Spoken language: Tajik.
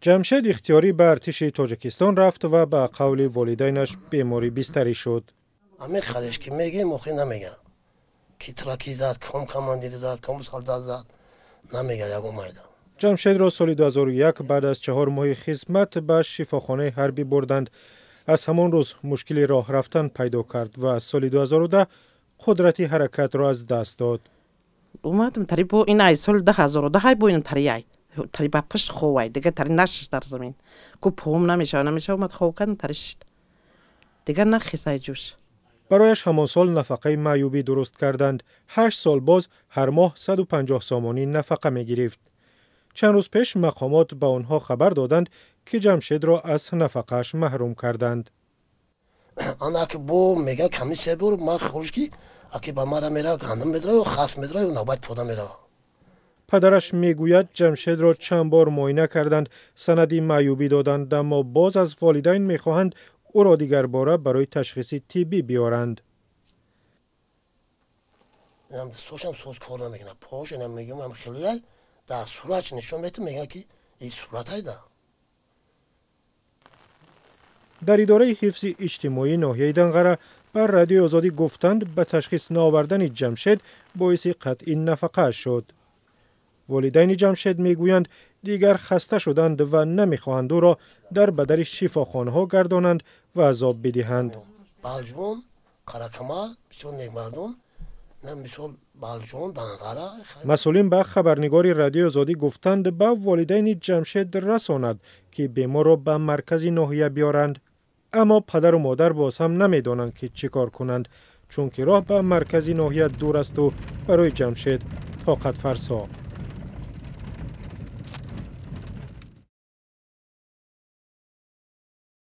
Ҷамшед ихтиёрӣ ба артиши Тоҷикистон рафт ва ба қавли волидайнаш беморӣ бистарӣ шуд. Ҳамин халеш ки мегем, охир намега, ки траки зад, ком командир зад, ком солдат зад, намега ягон майда. Ҷамшедро соли 2001 баъд аз 4 моҳи хизмат ба шифохонаи ҳарбӣ бурданд. Аз ҳамон рӯз мушкили роҳ рафтан пайдо кард ва соли 2010 қудрати ҳаракатро аз даст дод. Омадам тари бо ин ай соли 2010 бо ин тари ай тари ба пушт ховай, дигар тари нашиш дар замин ку пом намешава, намешава, омад хов кардам, тари шид, дигар нахисай ҷӯш. Барояш ҳамон сол нафақаи маъюбӣ дуруст карданд. 8 сол боз ҳар моҳ 150 сомонӣ нафақа мегирифт. Чанд рӯз пеш мақомот ба онҳо хабар доданд, ки Ҷамшедро аз нафақааш маҳрум карданд. Анаки бо мега комиссия бур, ман хурш ки аки ба мара мера, гандум медра, хас медра, навбат пода мерава. Падараш мегӯяд, Ҷамшедро чанд бор муоина карданд, санади маъюбӣ доданд, аммо боз аз волидайн мехоҳанд ӯро дигарбора барои ташхиси тиббӣ биёранд. Дастошам соз кор намекунад, пош инам мегӯям, ам хелияй дар суратш нишон метам, мегӯяд ки ин сурат айда. Дар идораи ҳифзи иҷтимоии ноҳияи Данғара ба Радиои Озодӣ гуфтанд, ба ташхис наовардани Ҷамшед боиси қатъи нафақааш шуд. Волидайни Ҷамшед мегӯянд, дигар хаста шуданд ва намехоҳанд ӯро дар бадари шифохонаҳо гардонанд ва азоб бидиҳанд. Балҷон, Қаракамар бисёр некмардум, мисол Балҷон, Данғара. Масъулин ба хабарнигори Радиои Озодӣ гуфтанд, ба волидайни Ҷамшед расонад, ки беморро ба маркази ноҳия биёранд. Аммо падару модар боз ҳам намедонанд, ки чӣ кор кунанд, чунки роҳ ба маркази ноҳия дур асту барои Ҷамшед тоқатфарсо.